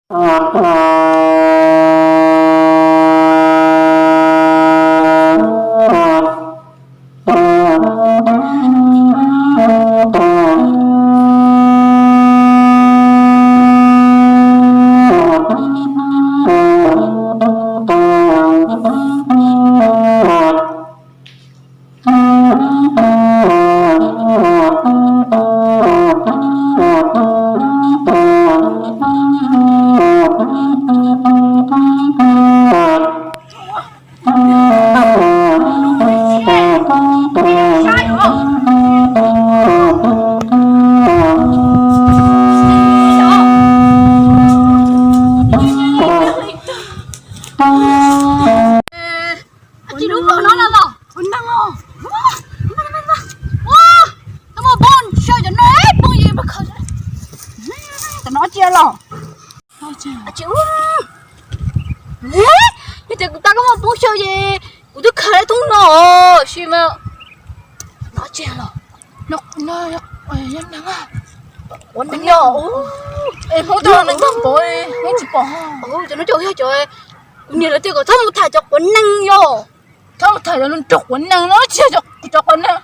Tsis lub pom no los? Ua neeg os. Ua, tau muaj poob saw cov no, poob yim poob khaws. Cov no tsis los? Tsis ua. Yog tias kuv tau koj muaj poob saw ces kuv twb khaws tau no, sis mas no tsis los? Ua neeg os. Es Hmoob tau neeg tag pov, Hmoob tsis pom. Cov no cov yog cov kuv niam lawv tias kom txhob mus tham cov quav neeg yom. Txhob mus tham cov nrog quav neeg no, tsis yog cov quav neeg.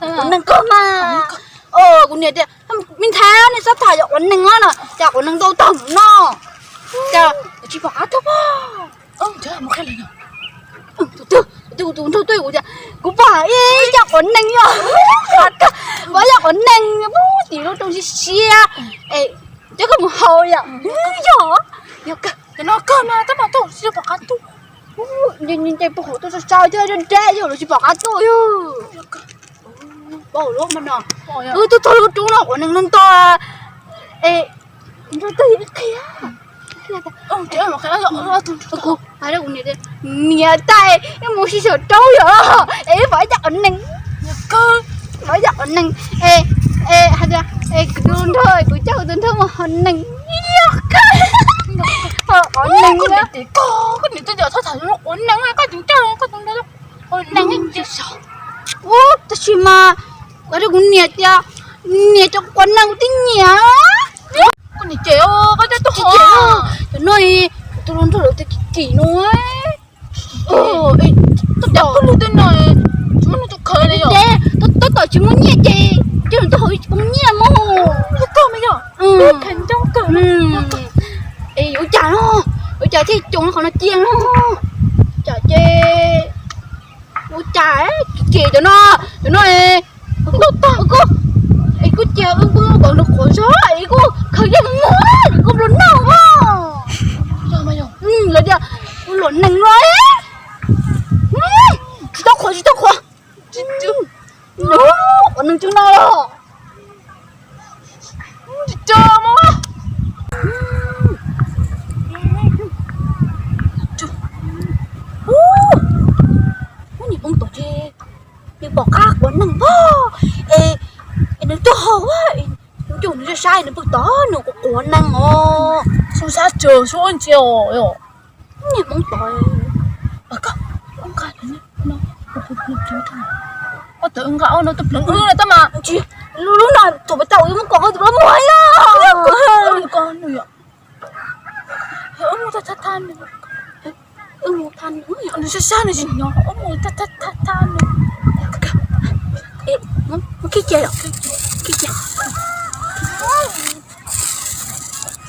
Quav neeg kawg mas. Kuv niam tias me ntxhais nej txhob tham cov quav neeg no, cas quav neeg ntau tag mus no. Cas tsis pom qab tuaj pob. Tus twg, tus twg nrog tuaj kuv tias kuv pom ib co quav neeg yom. Pom ib co quav neeg pub tim lub roob siab siab, es coj koj mus haus yom. Yog, yog kawg, cov no kawg mas tab mas tuaj tsis pom qab tuaj. Nce puag hauv tuaj tsaus tsaus coj deb deb yog lawv tsis pom qab tuaj yog. Paub lub mas no, wb tuaj txog lub roob no quav neeg ntau ntau. Es nrog twg ib qhia. Kuv hais rau kuv niam tias niam tais, wb mus si saum roob yom, es wb pom ib co quav neeg. Pom ib co quav neeg, es hais tias es kuv tus nraug, kuv coj kuv tus nraug mus haus neeg. Yog kawg, haus quav neeg. Koj niam tias koj, koj niam tias txhob tham quav neeg, koj tseem coj koj tus nraug haus neeg. Ua, tab sis mas kuv hais rau kuv niam tias niam cov quav neeg kuv twb nyiam. Koj niam ces koj twb tuaj haus cov no, kuv tus hluas nraug lawv tias kim kim no. Tab tom koj lug tej no, tsis muaj neeg tuaj khaws li yom. Tab tom tsis muaj nyiaj ces coj nws tuaj haus ib poob nyiaj mog. Yog kawg mas yog, khaws ncoob kawg. Es yuav cas no, yuav cas thiaj coom qhov no cia no. Cas ces ua cas, ces cov no, cov no es kuj tag kuj, es kuj cia wb kuj kom nws qhuav zog es kuj khaws coj mus muag es kuj nplua nuj os. Lawv tias kuv luam neeg no, tsis tau qhuav, tsis tau qhuav. Quav neeg tseeb no los. Ub, niag poob tod ces nws pom qab quav neeg pog, es nws tuaj haus, nws coj nws saib saib nws pw tod nws quav quav neeg os. Xyoo sab tsawg xyoo ntsia os. Niag poob tod. Koj nqa no, koj tawm nqa no tus pleev wb tab mas. Lub no thaum peb tau yuav muab kom koj tus plaub muag na. Wb mus thab thab nws, wb mus thab nws, nws sab sab nws tsis hnov, wb mus thab thab nws. Muab khib cia, khib cia.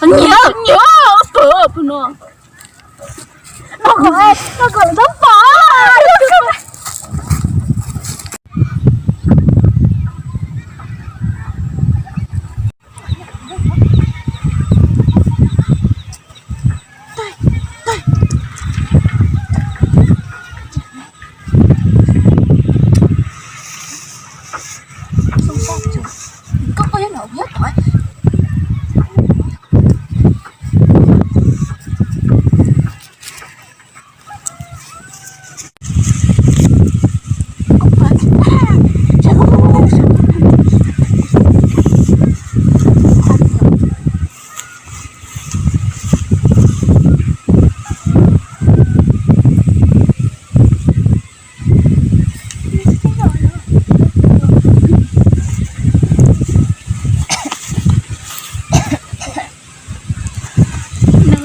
Nyiam, nyiam, pw, pw no. No kom, no kom lawv txhob pom.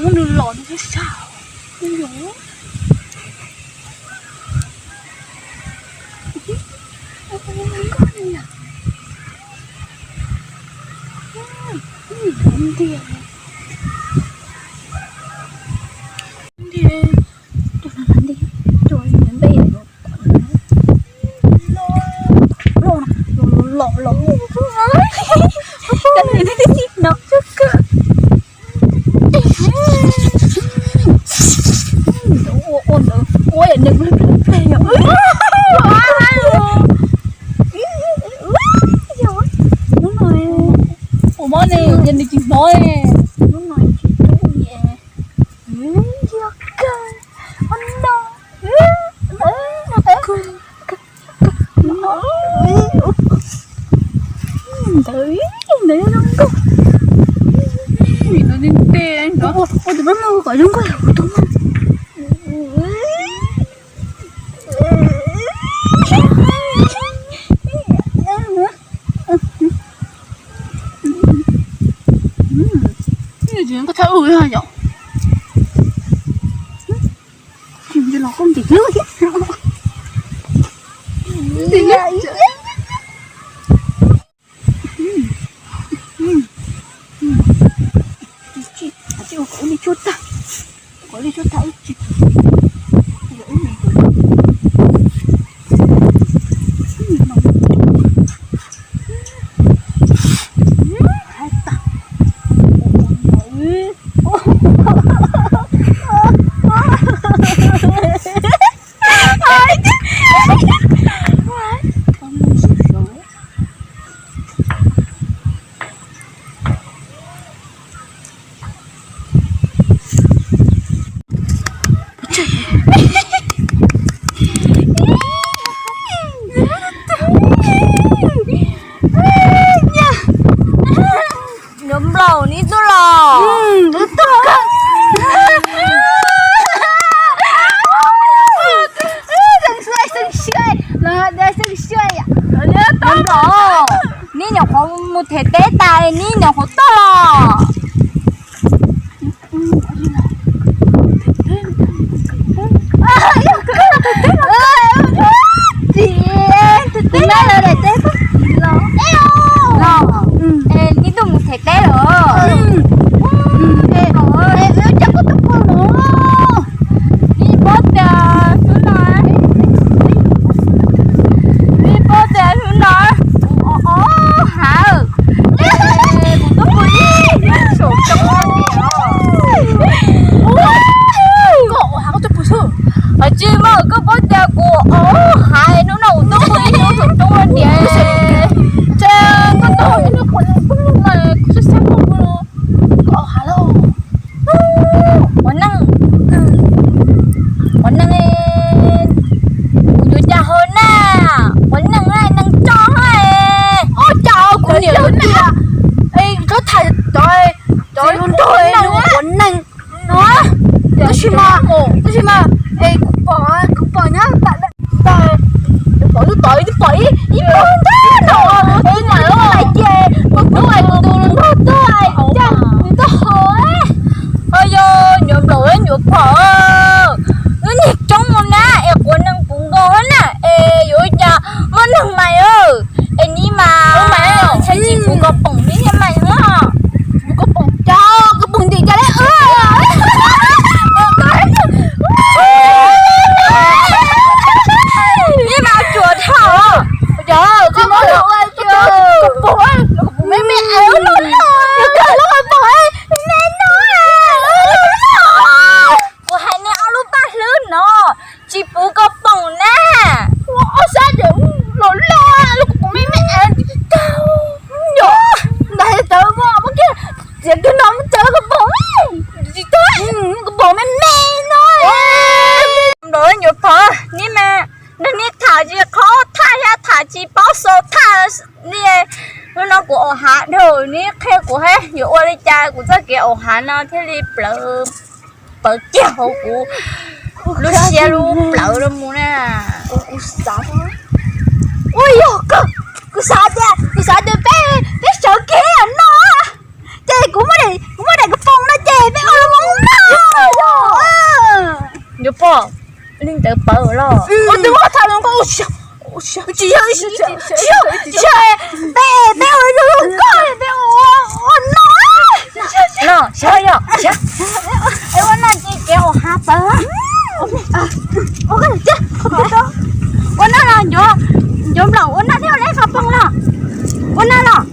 Nws los nws sab sab. Hnub no, ua mob ne, nws tsis hnov ne. Hnub no tsis tub ne. Yog kawg, ua no, ntawd, ntawd zoo nkauj. Ua tus peb mog kom zoo nkauj kuv tus mog. Tsis nkauj tshaj ub yom. Los koj ntim hlwb thiab. Kom li tshuaj tag, kom li tshuaj tag ib tsis. Nws nplaum nws tuaj los. Nws nplaum, neb nyuam qhuav mus them teb tas neb nyuam qhuav tuaj los. Neb tuaj mus them teb los? Neb paub tias hnub no, neb paub tias hnub no kuv ua hav, kuv tuaj pw ib saum roob no. Koj ua hav koj tuaj pw xwb. Hais tsis mas koj paub tias kuv ua hav, hnub no kuv tuaj pw ib saum roob no tias. Ces koj tuaj ua ib lub kuv xab xab koj pw. Koj ua hav lauj. Ua neej, ua neej, kuv yuav cas haus na, ua neej, neej tso. Ua cas kuv niam lawv tias, es txhob tham cov, cov neeg, ua neej no. Tab sis mas, tab sis mas, es kuv pom, kuv pom nyob ntawm, pom lub tod, pom ib, ib pog ntag no, es lawv hais tias kuv tus, kuv tus hluas nraug tuaj, cas nws tuaj haus. Ho yog nyuam nplaum nyuam phom, wb niag coob no na es quav neeg puv nkaus na, es yuav cas muaj neeg mais es neb mas, tsis puv koj poom neb thiaj mais os. Koj poom cas, koj poom ntim cas li. Neb mas tsuas dhau. Koj poom, koj poom me me es loj loj, koj poom me me no. Kuv hais neb ob lub paj hlwb no, tsis puv koj poom na. Ua ob sab ces los loj, los koj poom me me es tsis tau. Yog ntag tawv muaj, muab kiag txiav kiag no muab txawv koj poom. Tsis tau, koj poom me me no. Nplaum nyuam phom, neb mas, neb tham tsis qhov thaj thiab tham tsis paub xaus thaj li. Hnub no kuv ua hav dhau, neb qhia kuv hab yuav ua li cas kuv txoj kev ua hav no thiaj li plawv, plawv kiag hauv kuv lub siab lub plawv los mus na. Ua yog kawg, kuv xav tias, kuv xav tias peb, peb sawv kev no, ces kuv muab, kuv muab daim koj poom no ces peb ua los mus na. Li ntawd pawv los. Ua twb muab tham zoo nkauj. Tsis yog, tsis yog, peb, peb ua zoo nkauj, peb ua, ua no. No, saib yog, saib. Ua no ces kev ua hav pawv. Ua no los ncuav, ncuav nplaum ua no thiab leb qhov poog los. Ua no los.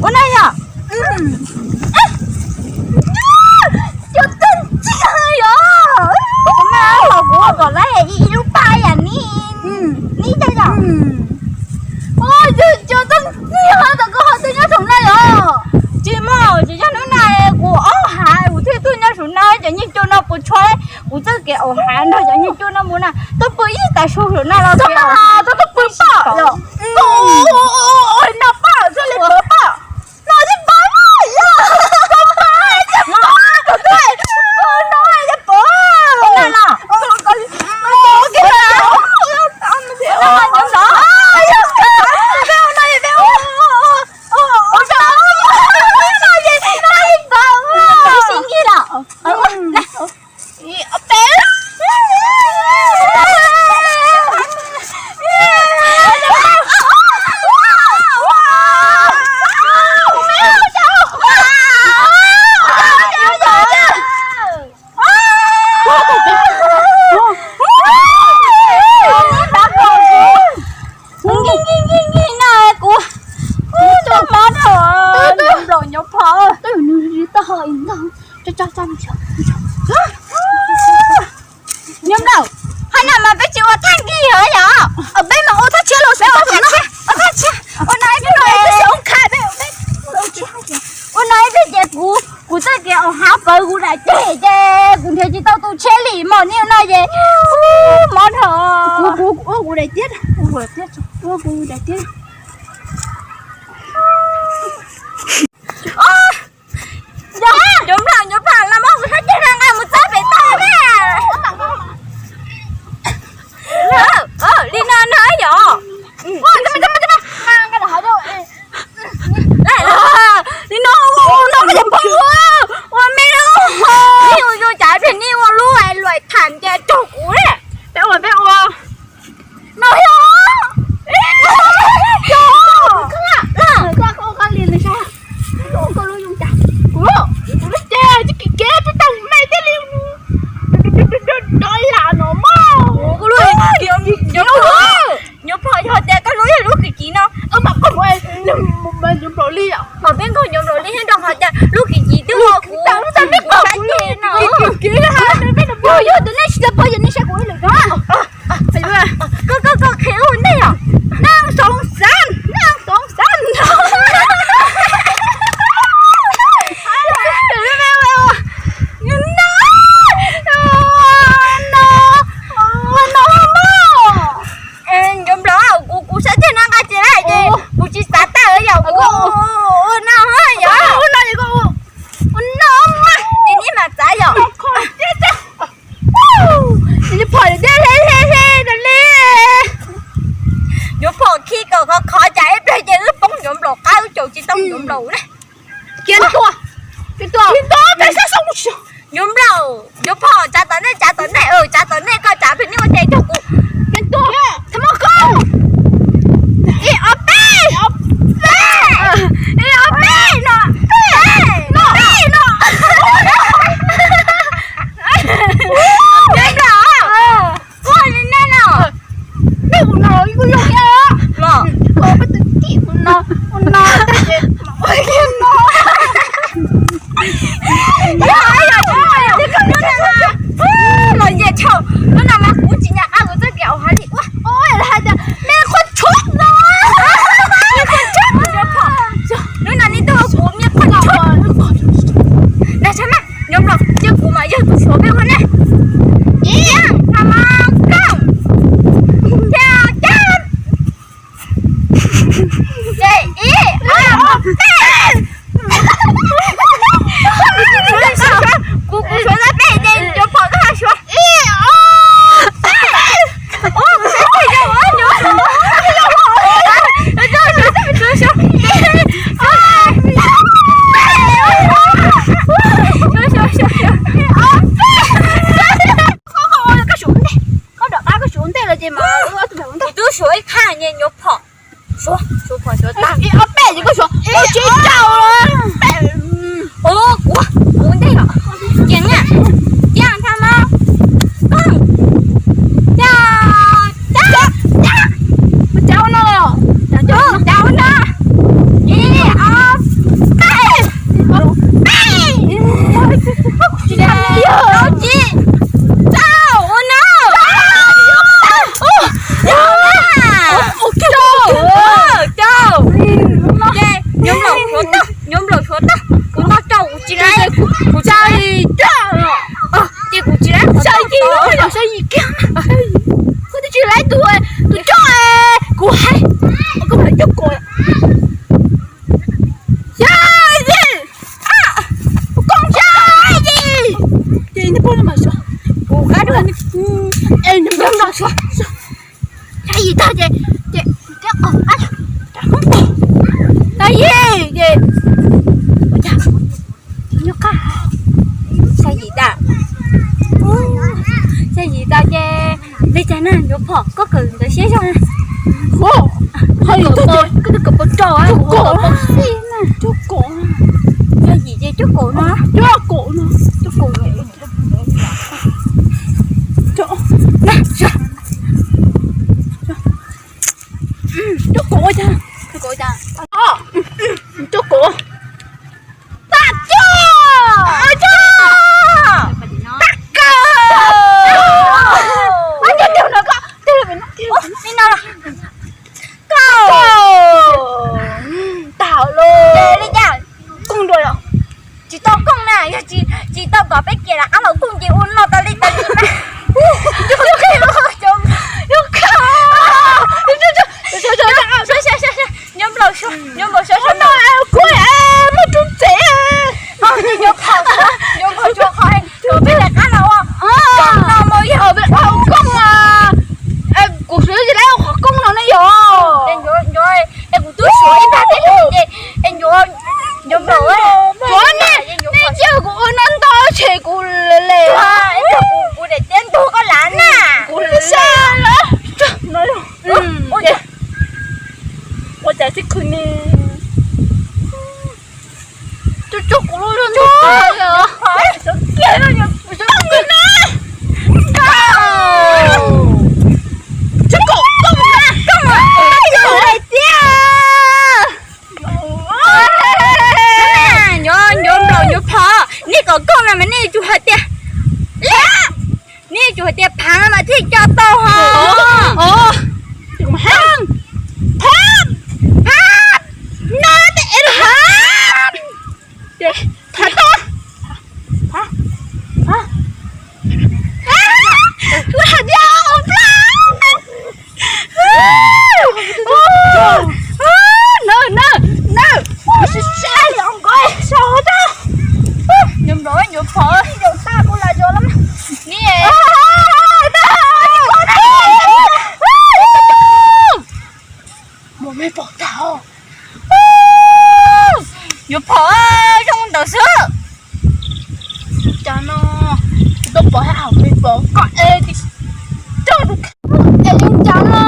Ua no yog. Cov tag ntxiag yog. Kuv mas los kuv ua kom lawv ib lub paj yam ni, ni cas yog. Cov tag ntxiag tau koj ho twb nyob saum no yog. Tsis muaj, tsis yog hnub no kuv ob hav kuv thiaj tuaj nyob saum no, cov nyiaj cuaj no puas tshuav kuv txoj kev ua hav nrog cov nyiaj cuaj no mus na, tuaj pw ib tag su saum no los. Tuaj pw pom los. Ua no pom txoj li pom pom. No tsis pom yog. Pom pom tsis pom, tus tuaj pom no tsis pom. Nki nki nki nki no kuv, kuv tau mob dhau, nyob nplaum nyob phom. Nyob nplaum, hais no mas peb tsis ua thaj nkig heev yom, peb mas ua thaj tshiab los xwb, ua thaj tshiab, ua thaj tshiab, ua no ib pliag, ua no ib pliag ces kuv, kuv txoj kev ua hav pawv kuv daim teg ces kuv nrhiav tsis tau tus tshiab li mog, niaj no ces mob dhau. Kuv, kuv ua kuv daim tiab, ua kuv daim tiab. Ncuav nplaum, ncuav nplaum, los muab kuv sab ceg na, nqa mus txog pem toj na. Li no no yom. Li no no peb cov phooj ywg, ua me no, nej ua zoo cas pheej nej ua lub luam tham ntsia rau kuv ne. Peb ua, peb ua. No yog, yog, koj li nws saib, koj lub zoo cas, kuv lub, kuv lub ces tsis kim kev peb tau me thiaj li. Rov lam no mog. Kuv lub, ncuav phom, yog tias koj lub yog lub kim kiv no, mas koj mus ncuav nplaum li, mas peb nkaug ncuav nplaum li thiab nrog qhov tias lub kim kiv twb ua kuv, kuv sab ceg no. Yog, yog tus nej tsis tau pom ces nej saib kuv ib lwm no. Koj, koj, koj qhia ua ntej yom. Naj Xoo Xav, Naj Xoo Xav. No, no, no, no. Ncuav nplaum, kuv, kuv sab ceg no nqa tsis laib ces kuv tsis xav tawm yom, kuv ua no yom. Ua no mas ces nej mam xav yom. Ncuav phom tiab hle hle hle li. Ncuav phom khi kom khov khov cas ib pliag ces wb poob ncuav nplaum qab, wb caum tsis tau ncuav nplaum na. Kiag tua, kiag tua, kiag tua, peb sab xoo. Ncuav nplaum, ncuav phom tsav tom nej, tsav tom nej, tsav tom nej, koj tsav pem nej ua tes rau kuv. Kiag tua, tha mos koj. Ib ob peb, ib ob peb no, peb no, peb no. Ncuav nplaum, ua li nej no. Peb ua no ib kuj yog thiab los. Ua peb tus tij ua no, ua no, ua no. Los nce tshau, lub no mas kuv tsis nco qab kuv txoj kev ua hav li ua. Ua hais tias me qhov tshuab no, me qhov tshuab no, lub no nej tuaj ua kuv me qhov tshuab. Nag tshab mas nyob los cia kuv mas yog tus suav peb ua ne. Ib, hab mas koj, cia, cia. Ces ib, ob, peb. Kuv, kuv suav tau peb ces ncuav phom koj suav. Ib, ob, peb. Nyuam phom, suav, suav phom suav tag. Ib ob peb ces koj suav, ib ob tsis rau. Ua, kuv ntej los. Cia na, cia tha no. Koj, cia, cia, cia. Cau no, cau no. Ib ob peb, peb, rau tsis, rau, ua no. Rau, rau. Ces nyob nplaum suav tag, nyob nplaum suav tag, kuv noj rau kuv tsis laib, kuv tsis laib. Ces kuv tsis laib, kuv tsis laib, kuv tsis laib tus, tus coj, kuv hais, koj mus coj kom. Xya yim, koj xya yim. Ces nws pom mas suav, kuv qab dua, es nws pom mas suav, xya yim tag ces, ces, xya yim ces, nyob qab, xya yim tas, xya yim tas ces li cas na, nyob phom koj kawm ntawd siab zog na. Koj twb kawm pov rau, koj kawm pov xij na. Xya yim ces cuaj kaum no, cuaj kaum no, cuaj kaum. Cuaj kaum ua cas, cuaj kaum ua cas, cuaj kaum. Tag cuaj, tag kawg. Ua cas tig no koj, tig no, tig no, koj, tag lawm. Li cas kooj dua los? Tsis tau kooj na, yog tsis, tsis tau kom peb kiag rov qab los kooj ces ua no tas li tas li na. Nyob nplaum suav, nyob nplaum suav no, kuv muaj tus tsev. Nyob nplaum suav, nyob nplaum suav qhov, peb rov qab los ua kooj no mas yog kooj, kuv suav tsis laib ua qhov kooj no na yog. Es kuv twb suav ib tag teb ces, es nyob, nyob nplaum, suav ne, nej cia kuv ua no ntau ces kuv le, kuv daim tiab ntug koj lav na. Kuv le, ua cas tsis khwv ne. Tsuag tsuag kuv lub zog ntug kiag, tsuag kiag na. Tsuag kom kooj na, kooj na, kooj hais tias. Nyob, nyob nplaum nyob phom, nej kom kooj no mas nej tsuas hais tias, nej tsuas hais tias phav mas thiaj coj tau hos. Phav, phav, no tes phav, phav tau. Kuv hais tias, na, na, na, nyob nplaum nyob phom, ni mus me pom tag. Yuav phom zoo ntawd xwb. Cas no, kuv tuaj pom hauv me pom koj es, es zoo cas no.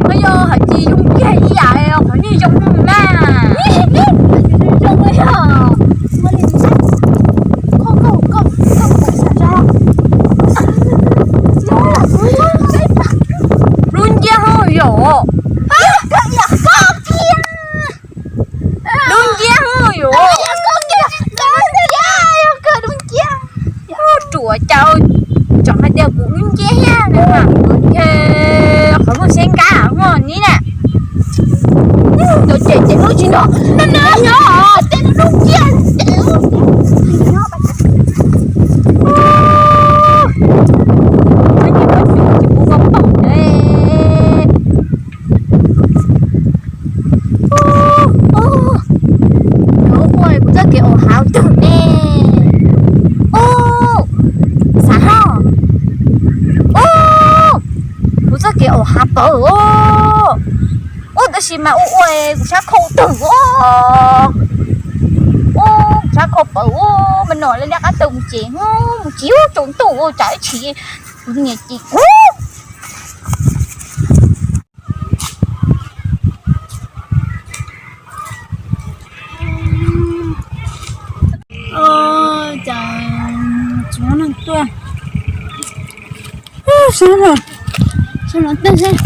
Koj yog hais tias zoo kiag ib yam qhov nej zoo na. Zoo yog lub nciab hos yom. Lub nciab hos yom. Ruam cas tseem hais tias kuv lub nciab thiab, qhov muag siab nkab hos ni na. Cem cem lub tsis no, no ces lub nciab ces lub tsis no. Ua kuv txoj kev ua hav twg ne? Ub, xav hos. Ub, kuv txoj kev ua hav pawg os. Ub, tab sis mas ua ua kuv sab khau twg os. Ub, kuv sab khau pawg os, mas no lawv liab qab tau mus ces mus tsis tsaus ntuj ua cas ib tsis kuv niam ces kuv Tsis muaj neeg tuaj. Sawv los, sawv los tej seb.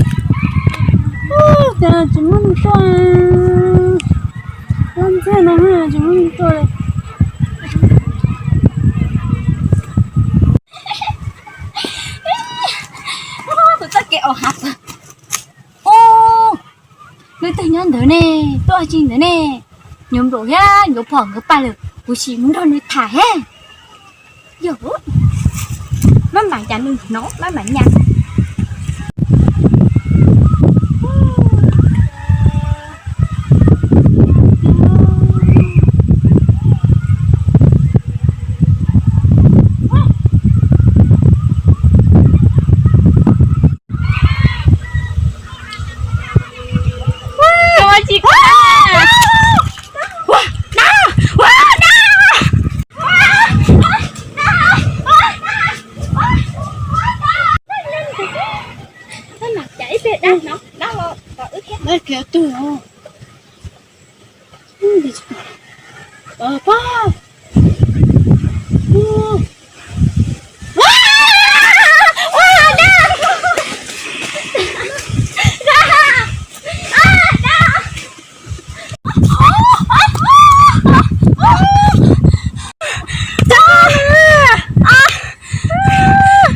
Cas tsis muaj neeg tuaj. Lub ntxag no tsis muaj neeg tuaj li. Kuv txoj kev au hav. Ub, leej twg nyob ntawd ne, tuaj tsis ntawd ne. Nyuam nplaum thiab nyuam phom nkawd pab lawm, kuv sim mus nrog nws tham thiab. Yog, maj mam cas nws hnov maj mam nyas.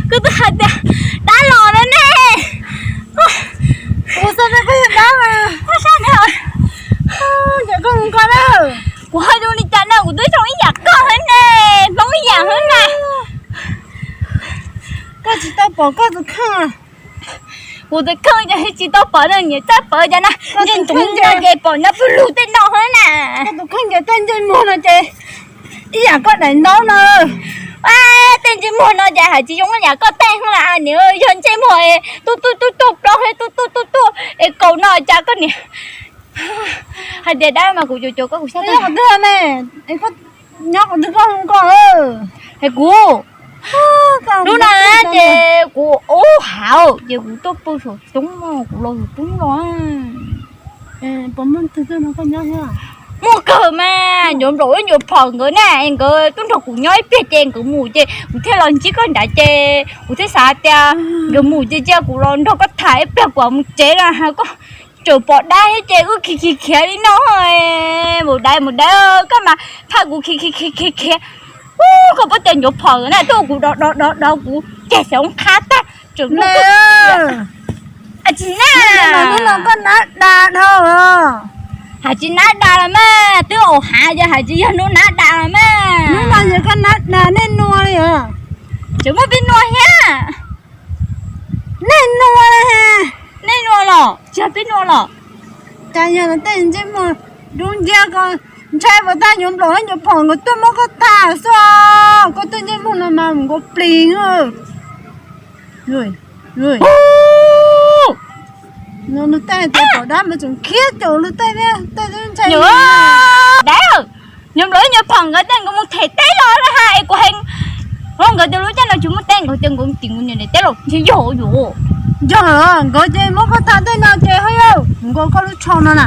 Koj twb hais tias dab los no ne. Kuv xav tias koj yog dab mas. Koj sab ne. Ces koj mus koj na. Kuv hais rau li cas na, kuv twb zoo ib yam koj heev ne, hmoob ib yam heev na. Koj tsis tau pom koj tus kheej. Kuv tus kheej ces tsis tau pom no, niam txawj pom cas na, ntsej ntxuv no ces pom nyob pawg lug tej no heev na. Koj tus kheej ces tej ntsej muag no ces ib yam koj daim ntaub no. Tej ntsej muag no ces hais tsis zoo ib yam koj tej heev na niam, yog ntsej muag tub tub tub tub plaub, tub tub tub tub es kaus no cas koj niam. Hais tias dab mas kuv cuag cuag koj kuv xyab tag ne. Nyob qhov twg koj hu koj? Hais kuv, lub no ces kuv ub hav ces kuv tuaj pw saum roob no, kuv los saum roob los. Muaj kawg mas, nyuam nplaum ib nyuam phom nkawd na, nkawd tuaj nrog kuv nyob ib pliag ces nkawd mus ces kuv thiaj los ntsib koj nrad ces kuv thiaj xav tias nkawd mus ces cia kuv los nrog koj tham ib pliag kuv mus tsev na, koj tseem pom dab thiab ces wb khiav khiav khiav li no. Mus dab mus dab, koj mas phaj kuv khiav khiav khiav khiav khiav. Koj paub tias nyuam phom na tuaj kuv dov dov dov dov kuv ceg xyoob qhab tag tseem muaj. Tsis nab, hnub no koj nab da dhau. Hais tsis nab da los mas, twb au hav ces hais tsis yog hnub nab da los mas. Hnub no yog koj nab da nej nua li os. Tseem muaj peb nua thiab. Nej nua, nej nua los tsis yog peb nua los. Cas yog tej ntsej muag dub nciab ko, ntshai puas tag nyuam nplaum nyuam phom nkawd tuaj muab koj tham xwb. Koj tej ntsej muag no mas nkawd plis. Nws tej tias pom dab mas tseem khiav caum nws tej thiab, tej twb ntshai. Dab, nyuam nplaum nyuam phom nkawd tej nkawd mus them teb los lawm ha es kuv hais hlob nkawd tias lub caij no tsis muaj teb, nkawd tias nkawd tim nkawd niam daim teb los ntshe yog yuav. Yog nkawd ces muab koj tham tej no ces ho yog nkawd koj lub tsho no na.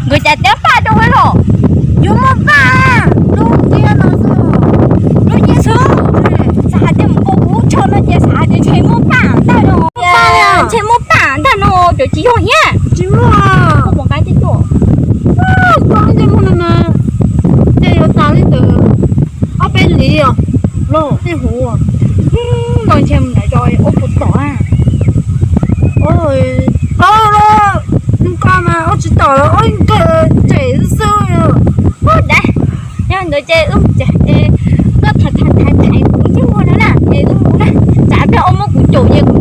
Nkawd cas tias paj rau hauv los. Yuav muaj paj, lub nciab no xwb. Lub nciab xwb. Xav hais tias mus koj lub tsho no ces xav hais tias ntshe muaj paj ntag no. Ntshe muaj paj ntag no, cov tsis yog thiab. Tsis muaj. Koj pom nqaij tej tuaj. Koj ntsej muag no mas ntshe yuav tas li ntawd ob peb hlis os. Los tej huv no ntshe mus nram zos ua puas tom. Koj los nws ko mas ua tsis tom los ua nkawg tsem xwb. Ua dab, yog ntawd ces wb mus ces koj thaiv thaiv thaiv kuv ntsej muag no na es wb mus na. Tsam pliag ua muab kuv caum ces kuv